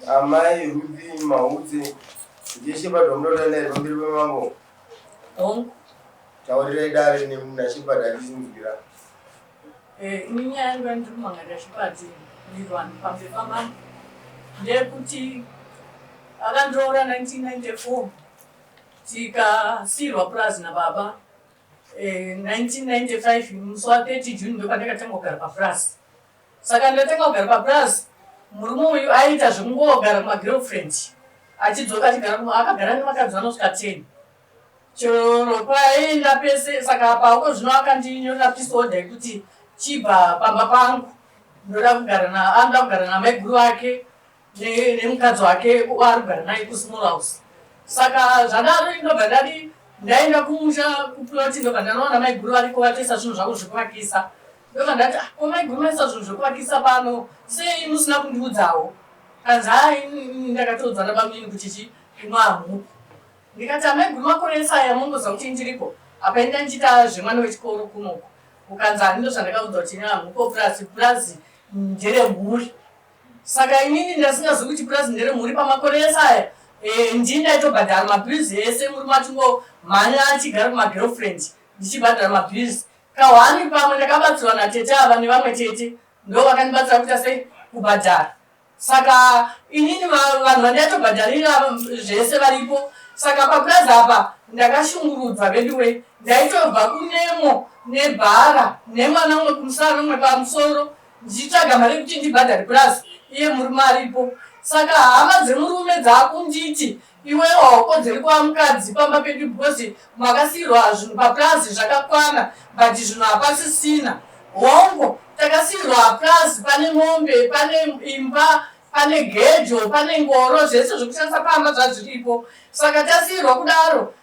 Amai Ruthi Mautse ndiye Shepherd wamunotaura naye pamberi pamambo? Hongu. Taurirai dare naShepherd achinzwira. Eh, ini nyaya yangu yandiri kumangarira Shepherd Mirwani pamberi pamambo ndeyekuti akandiroora 1994 tikasiirwa purazi nababa 1995 musi wa 30 June ndopandakatanga kugara papurazi. Saka ndatanga kugara papurazi murume uyu aiita zvekungogara kumagirlfriend achidzoka achigara akagara nevakadzi vanosvika 10 chero kwaaienda pese. Saka pauko zvino akandinyorera peace order yekuti chibva pamba pangu ndoda kugara na anoda kugara namaiguru vake nemukadzi wake waari kugara naye kusmall house. Saka zvadaro ndobva ndadi ndaenda kumusha kuplot, ndobva ndanowana maiguru variko vatoisa zvinhu zvavo zvekuvakisa. Ndobva ndati, ah, ko maiguru maisa zvinhu zvekuvakisa pano sei musina kundiudzawo? Kanzi hai, ndakatoudzwa nabamunini kuti chi imwe hamupo. Ndikati amaiguru, makore ese aya mongoziva kuti ndiripo apa, enda ndichiita zvemwana wechikoro kunoko. Ukanzi hani, ndozvandakaudzwa kuti ini hamupo, purazi purazi nderemhuri. Saka inini ndasingazivi kuti purazi nderemhuri pamakore ese aya. Ndini ndaitobhadhara mabills ese, murume achingomhanya achigara kumagirlfriend, ndichibhadhara mabills kahwani. Pamwe ndakabatsirwa natete ava nevamwe tete, ndo vakandibatsira kuita sei kubhadhara. Saka inini vanhu vandaitobhadharira zvese varipo. Saka papurazi apa ndakashungurudzwa veduwe. Ndaitobva kunemo nebhara nemwana umwe kumusana umwe pamusoro, ndichitsvaga mari yekuti ndibhadhare purazi, iye murume aripo. Saka hama dzemurume dzakunditi, iwewo haukodzeri kuva mukadzi pamba pedu because makasiyirwa zvinhu papurazi zvakakwana, but zvinhu hapasisina. Hongo, takasiyirwa purazi, pane mombe, pane imba, pane gejo, pane ngoro, zvese zvekushandisa pamba zvazviripo. Saka tasiyirwa kudaro,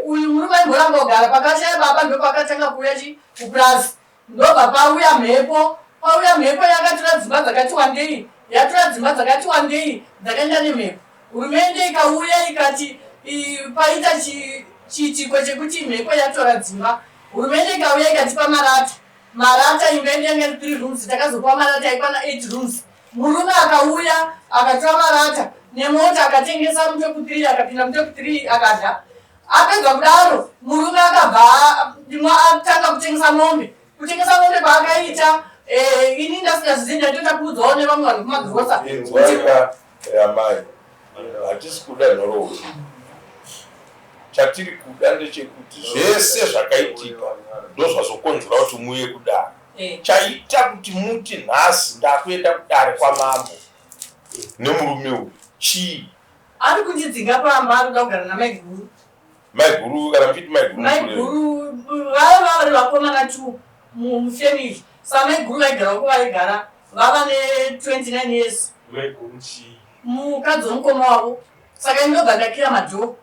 uyu murume aimboramba kugara. Pakashaya baba ndopakatanga kuuya chi kupurazi, ndobva pauya mhepo. Pauya mhepo yakatora dzimba dzakati wandei, yatora dzimba dzakati wandei dzakaenda nemhepo. Hurumende ikauya ikati paita chiitiko chekuti mhepo yatora dzimba. Hurumende ikauya ikatipa marata. Marata, imba yedu yanga iri 3 rooms, takazopiwa marata aikwana 8 rooms. Murume akauya akatora marata nemota, akatengesa mutop 3, akapinda mutop 3 akadya. Apedza kudaro murume akabva atanga kutengesa mombe. Kutengesa mombe kwaakaita, ini ndasingazvizivi, ndaitoita kuudzawo nevamwe vanhu kumagirosa. Inzwaika amai, hatisi kuda nhoroondo. Chatiri kuda ndechekuti zvese zvakaitika ndozvazokonzera kuti muuye kudare. Chaita kuti muti nhasi ndakuenda kudare kwamambo nemurume uyu chii? Ari kundidzinga pamba, ari kuda kugara namaiguru. Maiguru, kana muchiti maiguru, maiguru vava vari vakomana two mufamily. Saka maiguru vaigara uko vaigara vava ne29 years. Maiguru chii? Mukadzi womukoma wavo. Saka ini ndobva ndakira madhoo.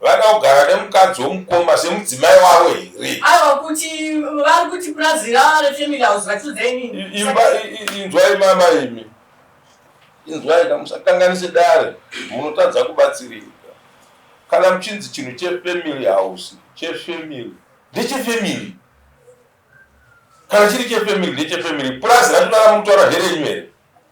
Vada kugara nemukadzi womukoma semudzimai wavo here? Aiwa, kuti vari kuti purazi rava refamily house, vachiudza inini. Imba, inzwai mama imi, inzwai ka, musakanganise dare, munotadza kubatsirika. Kana muchinzi chinhu chefamily house, chefamily ndechefamily. Kana chiri chefamily ndechefamily. Purazi racho raramutaura nderenyu here?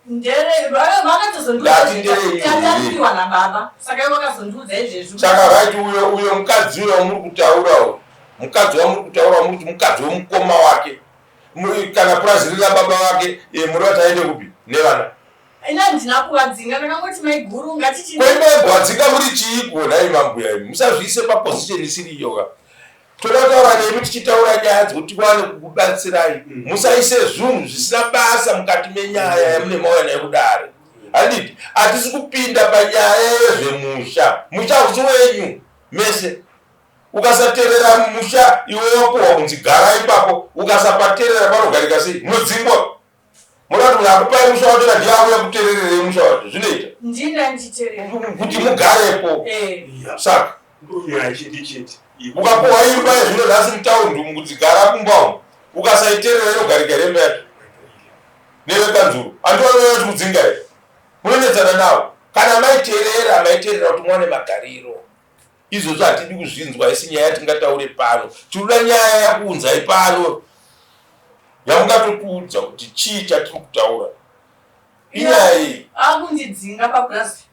Ndati nderenyu nababa, saka ivo vakazondiudza izvezvi. Saka right, uyo mukadzi uyo wamuri kutaura uyo, mukadzi wamuri kutaura, wamuri kuti mukadzi womukoma wake, kana purazi riri rababa vake, muri vati aende kupi nevana? Ina handina kuvadzinga, ndakangoti maiguru ngatichi Koimbowadzinga muri chiiko nhai mambuya imi? Musazviise paposition isiri iyo ka. Toda kutaura nemi tichitaura nyaya dzekuti tiwane kukubatsirai. Musaise zvinhu zvisina basa mukati menyaya yamune mauya nayo kudare. Handiti hatisi kupinda panyaya yezvemusha. Musha hausi wenyu mese. Ukasaterera musha iwe wapuhwa kunzi gara ipapo, ukasapaterera panogarika sei? Munodzingwa. Muda kuti munhu akupai musha wacho ndiye auya kuterererei musha wacho? Zvinoita Ndina ndichiterera kuti mugarepo. Saka Ndonyaya chete chete. Ukapuhwa imba yezvino nhasi mutaundi umu kuti gara kumba umu, ukasaiterera inogarika here imba yacho? Nevekanzuru handivanouya kuti kudzinga here? Munonetsana navo. Kana maiterera, maiterera kuti muwane magariro. Izvozvo hatidi kuzvinzwa, isi nyaya yatingataure pano. Tinoda nyaya yakuunzai pano. Yamungatotiudza kuti chii chatiri kutaura? Inyaya iyi. Akundidzinga papurazi.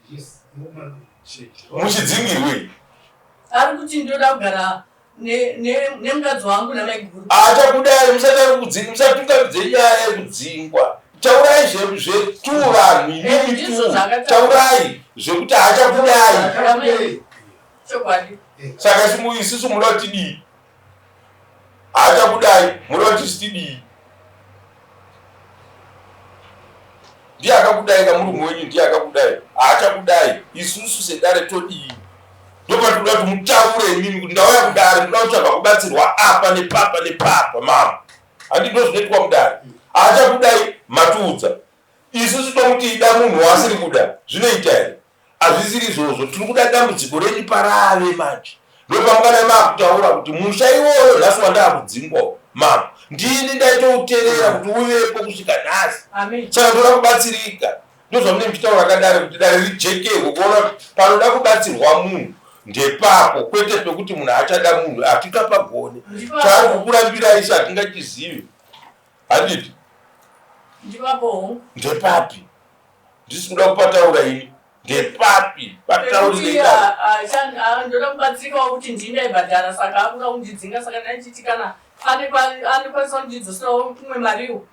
Muchidzingirwei? Ari kuti ndoda kugara nemukadzi wangu namaiguru. Achakudai musatungamidze nyaya yekudzingwa. Taurai zvetu vanhu imimi tu. Taurai zvekuti haachakudai. Chokwadi. Saka isusu munoda kuti tidii? Haachakudai munoda kuti tidii? Ndiye akakudai kamurume wenyu ndiye akakudai. Haachakudai. Isusu sedare todii? Ndopatinoda kuti mutaure imimi kuti ndauya kudare ndoda kutsvaga kubatsirwa apa nepapa nepapa mama. Handi ndozvinoitwa mudare. Haachakudai matiudza. Isusu tomuti ida munhu waasiri kuda. Zvinoita here? Hazvisiri izvozvo. Tiri kuda dambudziko renyu parave manje. Ndopamungadai makutaura kuti musha iwoyo nhasi wandaakudzingwa mama. Ndini ndaitouterera kuti uvepo kusvika nhasi. Saka ndoda kubatsirika. Ndozvamunenge muchitaura kadare kuti dare rijekerwe kuona kuti panoda kubatsirwa munhu ndepapo kwete pekuti munhu achada munhu hatingapagone. Chaari kukurambirai isu hatingachizivi. Handiti? Ndepapi? Ndisi kuda kupataura ini. Ndepapi? Pataurirei dare. Ndoda kubatsirikawo kuti ndini ndaibhadhara saka akuda kundidzinga saka ndaichiti kana anokwanisa kundidzoserawo kumwe mariwo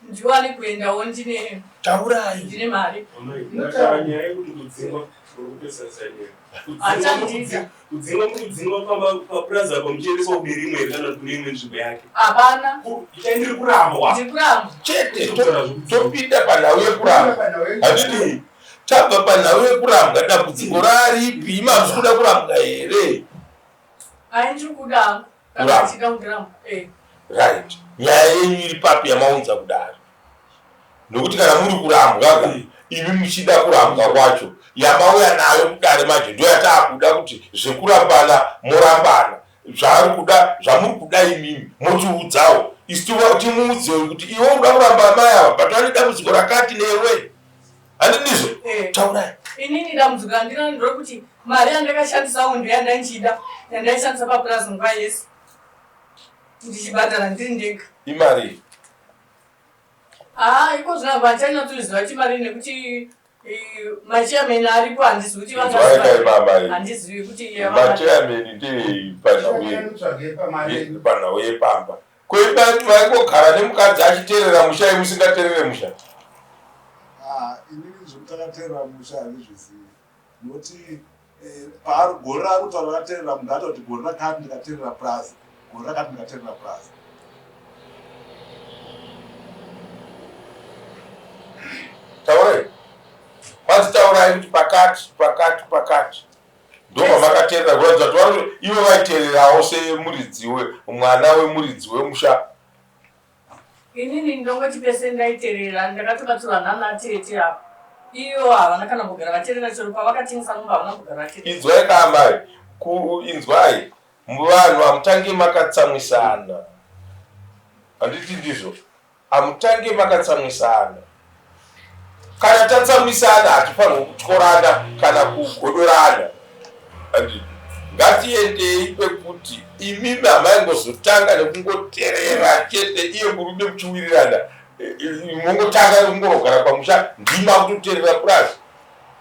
ndiwane kuendawo ndine taurai ndine mari. Nyaya yekuti kudzingwa kupesasa nyaya. Kudzingwa kudzingwa pamba papurazi apa muchiendeswa kune rimwe here kana kune imwe nzvimbo yake? Hapana. Ndiri kurambwa. Ndiri kurambwa. Chete topinda panhau yekurambwa. Handiti tabva panhau yekurambwa dambudziko raripi? Imi hamusi kuda kurambwa here? Ai ndiri kuda. Kana ndichida kurambwa. Eh. Right. Nyaya yenyu iri papi yamaunza kudaro? Nokuti kana muri kurambwa ka imi muchida kurambwa kwacho yamauya nayo kudare manje ndoyataakuda kuti zvekurambana morambana zvaari kuda zvamuri kuda imimi motiudzawo isu timuudzewo kuti iwe unoda kuramba amai ava but vane dambudziko rakati newe handi ndizvo eh. taurai. Inini dambudziko randinaro nderekuti mari yandakashandisawo ndoyandanchida yandaishandisa papurazi nguva yese ndichibhadhara ndiri ndega. Imari Ah, iko zvino handichanyatsoziva kuti mari nekuti machairman aripo handizivi kuti handizivi kuti machairman ndei panhau yepamba koivaingogara nemukadzi achiteerera musha imusingateerere musha. Ah, inini zvekuti akateerera musha handizvizivi nokuti paari gore raari kutaura akateerera munhu ati kuti gore rakati ndikateerera purazi gore rakati ndikateerera purazi. Taurai. Kwanzi taurai kuti pakati pakati pakati ndopamakateerera kuratidza kuti vari ivo vaiteererawo semuridzi mwana wemuridzi wemusha. Inini ndongoti pese ndaiterera ndakatobatsirwa nana tete apa iyo havana kana kugara vaterera chero pavakatengesa mombe havana kugara vaterera. Inzwai ka amai inzwai vanhu hamutange makatsamwisana handiti ndizvo hamutange makatsamwisana kana tatsamwisana hatifanirwi kutyorana kana kugodorana handiti ngatiendei pekuti imimi hamaingozotanga nekungoterera chete iye murume muchiwirirana mongotanga nekungorogara pamusha ndima kutoterera purazi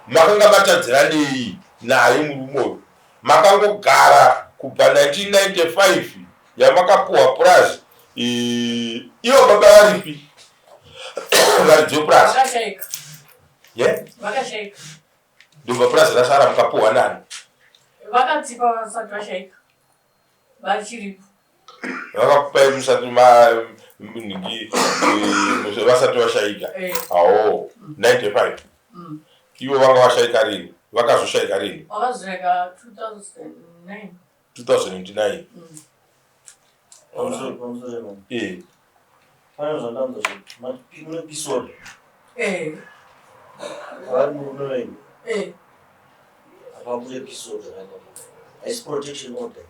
makanga matadziranei naye murume uyu makangogara kubva 1995 yamakapuhwa purazi ivo baba varipi varidzi vepurazi ndobva purazi rasara mukapuhwa nani? Vakatipa vasati vashaika vachiripo. Vakakupai musati nhingi vasati vashaika awo 95 ivo vanga vashaika rini? Vakazoshaika rini? Vakazoshaika 2009. 2009. Pane zvandanzwa zvekuti mune peace order. Vari murume wenyu. Hapabude peace order haisi protection order.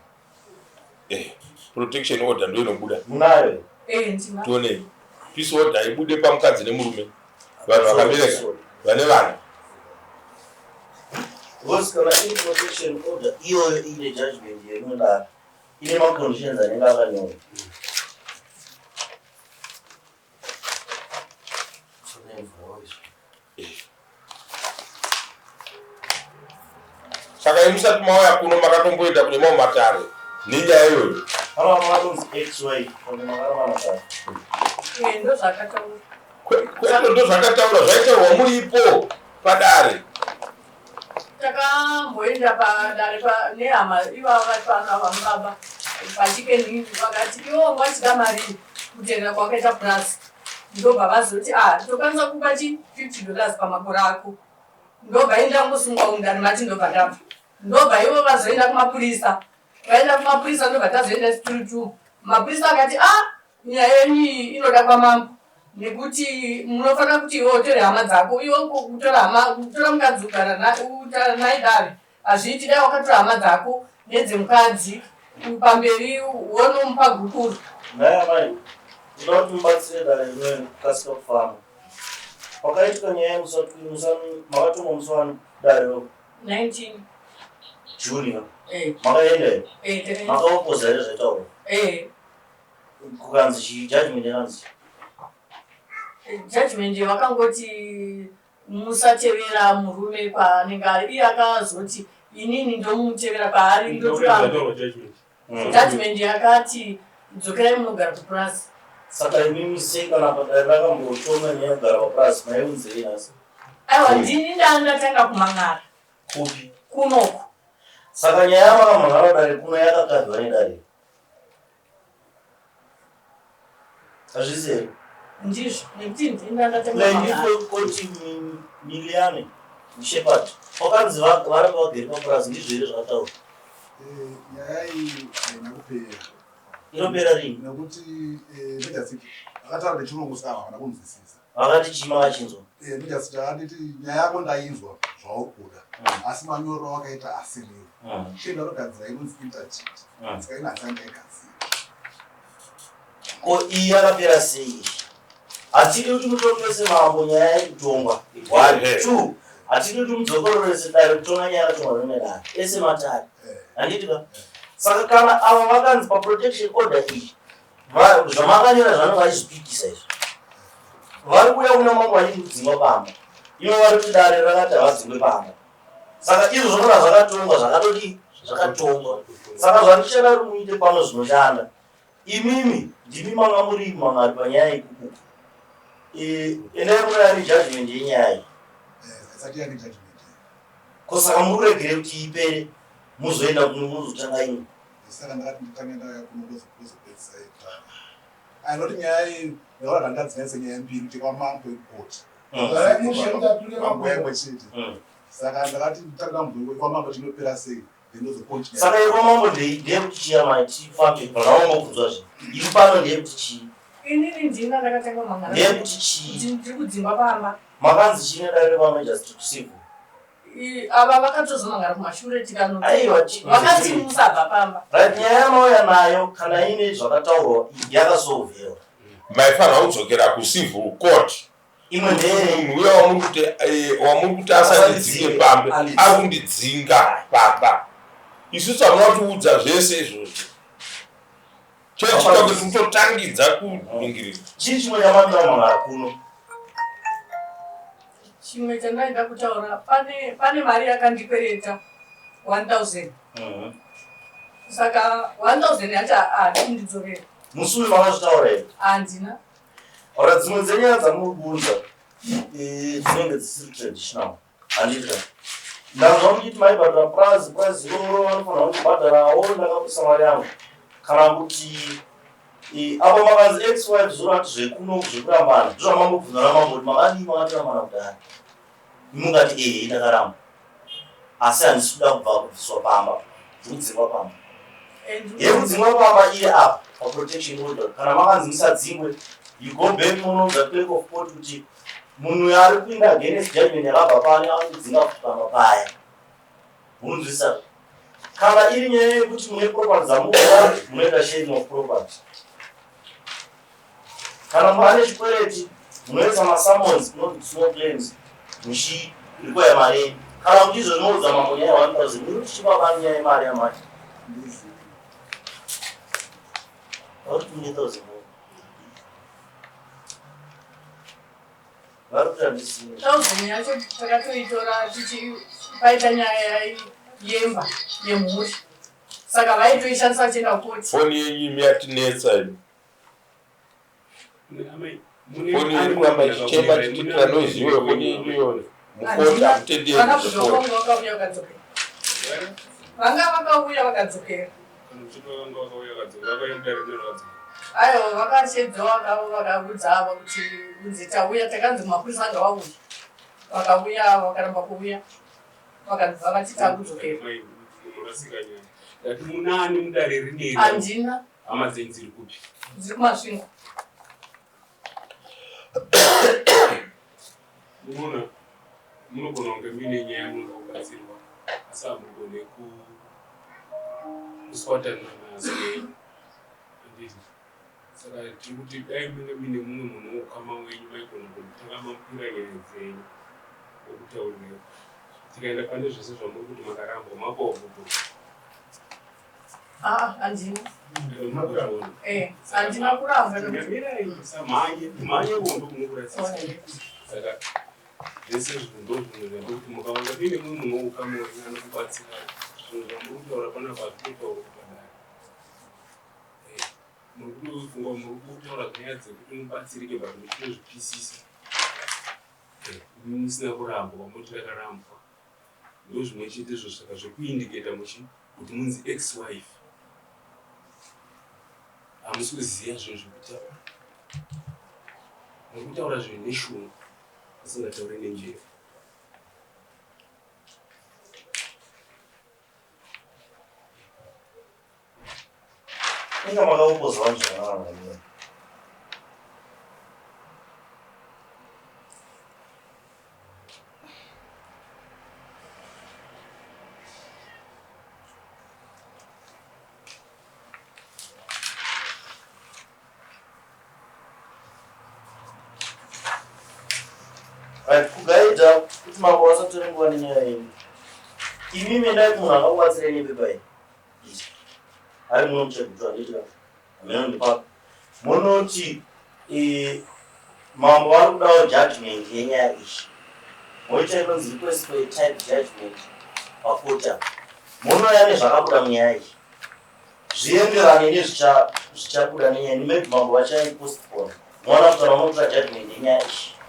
Protection order ndo inobuda. Munayo? Tionei. Peace order haibude pamukadzi nemurume. Vanhu vakabereka vane vana. Because kana iri protection order iyoyo iine judgment yemunodaro ine maconditions anenge akanyorwa. Saka imi musati mauya kuno makatomboenda kune mamwe matare nenyaya iyoyo? Kwete, ndozvakataura, zvaitaurwa muripo padare. Takamboenda padare nehama ivava vari pano ava mubaba pachikeni, vakati ivo vachida mari kuterera kwakaita purazi, ndobva vazoti a ah, tokwanisa kupa chi $50 pamakore ako. Ndobva ini ndangosungwa mundani mati, ndobva ndabva, ndobva ivo vazoenda kumapurisa. Vaenda kumapurisa, ndobva tazoenda tiri two. Mapurisa akati a ah, nyaya yenyu iyi inoda kwamambo nekuti munofanira kuti iwe utore hama dzako, iwe kutora hama, kutora mukadzi ugara naye dare hazviiti. Dai wakatora hama dzako nedzemukadzi pamberi wonomupa gukuru. Nhai amai, ndoda kuti mubatsire dare rino kukasika kufamba. Pakaitika nyaya yemusa, makatongwa musi wani dare ro? 19 June. Eh. Makaenda here? Eh, takaenda. Makaopoza here zvaitaurwa? Eh. Kukanzi chii? Judgment yakanzi? Judgment vakangoti musatevera murume kwaanenge ari. Iye akazoti inini ndomutevera paari, ndotuka. Judgment yakati dzokerai munogara kupurasi. Saka imimi sei kana padare rakambotonga nyaya yekugara papurasi maiunzei nhasi? Aiwa, ndini ndandatanga kumang'ara. Kupi? Kunoku. Saka nyaya yamakamhang'ara dare kuno yakakadwa nedare, hazvisi here? Ndizvo, nekuti ndini ndandatanga kumang'ara. Koti Miliane Shepard, wakanzi varamba vagere papurasi, ndizvo here zvakataurwa? Nyaya iyi haina kupera. Inopera rini? Nekuti magistrate akataura nechirungu, saka havana kunzwisisa. Vakati chii makachinzwa? Magistrate akanditi nyaya yako ndainzwa zvauri kuda, asi manyorero awakaita asiriwo. Chienda unogadzira inonzi interdict. Saka ina hasani ndaigadzira. Ko iyi yakapera sei? Hatidi kuti mutongese mambo nyaya yekutongwa. One, two, hatidi kuti mudzokororese dare kutonga nyaya yakatongwa rimwe dare ese matare, handiti ka? Saka kana ava vakanzi paprotection order iyi, zvamakanyora zvanonga vachizvipikisa izvi, vari kuuya kuna mambo vachiti kudzingwa pamba, ivo vari kuti dare rakati havadzingwe pamba. Saka izvo zvonona zvakatongwa, zvakatodii, zvakatongwa. Saka zvandichada kuti muite pano zvinoshanda, imimi ndimi manga muri mangari panyaya ikuku, endai kuna judgment yenyaya iyi. Isati yane judgment. Ko saka muri kuregere kuti ipere muzoenda kuno muzotanga imwe? Saka ndakati nditange ndauya kuno ndozopedzisa. Ainoti nyaya iyi ndaona ndandadzinetse nyaya mbiri, kuti kwamambo ikoti panguva imwe chete. Saka ndakati nditange ndamubvunza kwamambo chinopera sei, then ndozocontinue. Saka yekwamambo ndeyekuti chii amai? Tifambe zvakaongobvunzwa zve iri pano ndeyekuti chii? Inini ndina ndakatanga kumang'ara. Ndeyekuti chii? Kuti ndiri kudzingwa pamba. Makanzi chii nedare rekwamagistrate civil? Ava vakatozomangara kumashure tikano. Aiwa. Vakati musabva pamba. Right, nyaya yamauya nayo kana ine zvakataurwa yakasolvewa. Maifanira kudzokera kucivil court. Imwe ndeye Munhu uya wamuri kuti asandidzinge pambe ari kundidzinga pamba, isusu hamuna kutiudza zvese izvozvo. Chechita kuti mutotangidza kuningirira. Chii chimwe chamamira mangara kuno? Chimwe chandaida kutaura, pane mari yakandikwereta 1000. Saka 1000 yacho haadi kundidzorera. Musi uyu makazvitaura here? Handina. Ora, dzimwe dzenyaya dzamuri kuunza dzinenge dzisiri traditional, handiti? Ndanzwa muchiti maibhadhara purazi, purazi iroro vanofanira kundibhadharawo, ndakabusa mari yangu. Kana kuti apo makanzi ex wife zvorati zvekuno zvekurambana, ndozvamambobvunza namambo kuti makadii, makatirambana kudhara. Mungati ehe, ndakaramba, asi handisi kuda kubva kubviswa pamba, ndikudzingwa pamba. Yekudzingwa pamba iri apa paprotection order, kana makanzi musadzingwe, you go back munoudza clerk of court kuti munhu uyo ari kuinda against judgment yakabva pano akudzinga futi pamba paya. Munzwisa? Kana iri nyaya yekuti mune property dzamukuda, munoita sharing of property. Kana mane chikwereti, munoisa masummons kunonzi small claims, muchirequire mari yenyu. Kana kuti izvo zvinoudza mambo nyaya 1000, muri kuti chibaba nyaya yemari yamati vari kuti mune 1000. Vari kuti handizivi. Thousand yacho takatoitora tichi paita nyaya yemba yemhuri saka vaitoishandisa vachienda kukoti. Foni yenyu imi yatinetsa imi. Foni iri kuramba ichichema ichitiitira noise iyoyo foni yenyu iyoyo. Mukoti hamutenderi Vana zvefoni. kuzvongo vakauya vakadzokera. Vanga vakauya vakadzokera. Aiwa vakashedzewa vakaudza ava kuti kunzi tauya takanzi mapurisa ngavauye. Vakauya vakaramba kuuya vakabva vati takudzokera. Ndati munani mudare rineri? Handina. Hama dzenyu dziri kupi? Dziri kuMasvingo. Munoona, munogona kunge muine nyaya munoda kubatsirwa asi hamugone kuswatana nazo handiti? Saka tiri kuti dai munge muine mumwe munhu woukama wenyu maigona kutanga mapira nyaya dzenyu okutaurira. Tikaenda pane zvese zvamuri kuti makarambwa makovuko. Ah, handina. Eh, handina kuramba. Mirai musamhanye, mhanye hondo munokurasisa. Saka zvese izvi ndo zvimwe zvandikuti mukaona muine mumwe munhu woukama wenyu anokubatsira zvinhu zvamuri kutaura panapa hazvitotaurwa padare. Eh, muri kutofunga muri kutaura nyaya dzekuti mubatsirike but muchitozvipisisa. Eh, musina kurambwa moti ndakarambwa. Ndozvimwe chete izvo saka zvekuindicata muchi kuti munzi ex wife hamusi kuziva zvinhu zvekutaura muri kutaura zvinhu neshungu musingataure nenjere. Inga makaopoza vanhu zvakanaka mhani. Right, kugaidha kuti mambo vasatore nguva nenyaya yenyu. Imimi endai kumunhu akakubatsirai nepepa iyi. Ari muno muchegutu handiti ka? Hameno ndipapi. Munoti eh, mambo vari kudawo judgment yenyaya iyi. Moita inonzi request for a type judgment pakota. Munouya nezvakabuda munyaya iyi. Zvienderane nezvichabuda nenyaya iyi. Maybe mambo vachaipostpone. Moona kuti kana munotora judgment yenyaya iyi.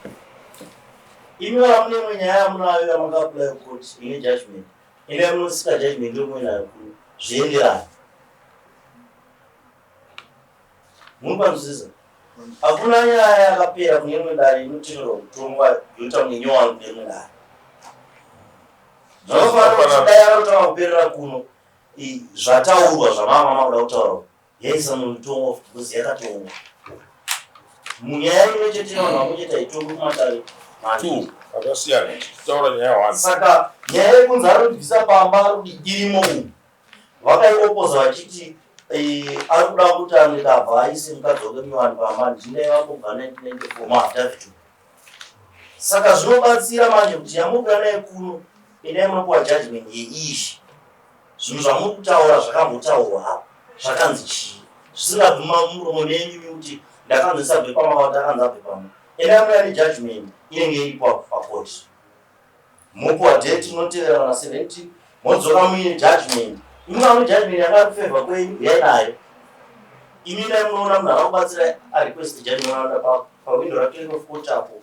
Imi vana mune imwe nyaya yamunayo yamaka-apply court ine judgment. Ine munosika judgment yomwe nayo kuno zvienderane. Muri kwanzwisisa? Hakuna nyaya yakapera kune rimwe dare inotenderwa kutongwa yoita kunge nyowani kune rimwe dare. Zvinofanira kuti dai yakatotanga kuperera kuno zvataurwa zvamama makuda kutaura yaisa mutongo because yakatongwa munyaya imwe chete nevanhu vamwe chete haitongwi kumatare two akasiyana tichitaura nyaya one saka nyaya yekunzi ari kubvisa pamba ari kuti irimo umu vakaiopoza vachiti eh, ari kuda kuti andikabva aise mukadzi wake munyowani pamba ndine vambobva 1994 maaffidavit saka zvinobatsira manje kuti yamukuya naye kuno endai munopiwa judgment yeizvi Zvinhu zvamuri kutaura zvakambotaurwa apa zvakanzi chii zvisingabvi mumuromo menyu kuti ndakanzi ndisabve pamba kana kuti akanzi abve pamba. Endai muya nejudgment inenge iripo pacourt. Mopiwa date inotevera kana 17 modzoka muine judgment. Imi kana mune judgment yanga iri kufavor kwenyu huyai nayo. Imi endai munoona munhu akakubatsirai arequest judgment anoda pawindow raclerk of court apo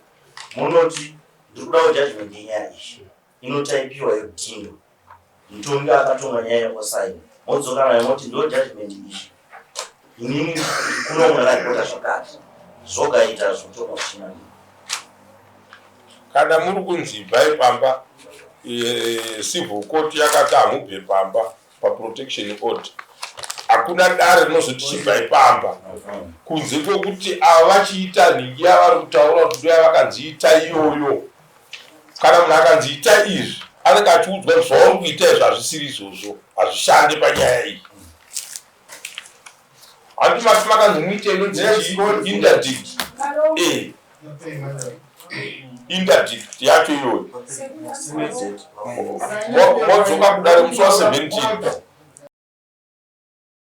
munoti ndiri kudawo judgment yenyaya iyi inotaipiwa yodhindwa. Mutongi akatonga nyaya yosaina modzoka nayo moti ndo judgment iyi inini kuno mundaripota zvakati zvoga ita zvotonga zvichina Kana muri kunzi ibvai pamba e, civil court yakati hamubve pamba paprotection order hakuna dare rinozoti chibvai pamba kunze kwekuti ava vachiita nhingi yavari kutaura kuti ndoyavakanzi ita iyoyo Kana munhu akanzi ita izvi anenge achiudzwa kuti zvauri kuita izvi hazvisiri izvozvo, hazvishande panyaya iyi. Hanti mati makanzi muite inonzi chii? Interdict. Eh. Interdict yacho iyoyo. Modzoka kudare musi wa 17.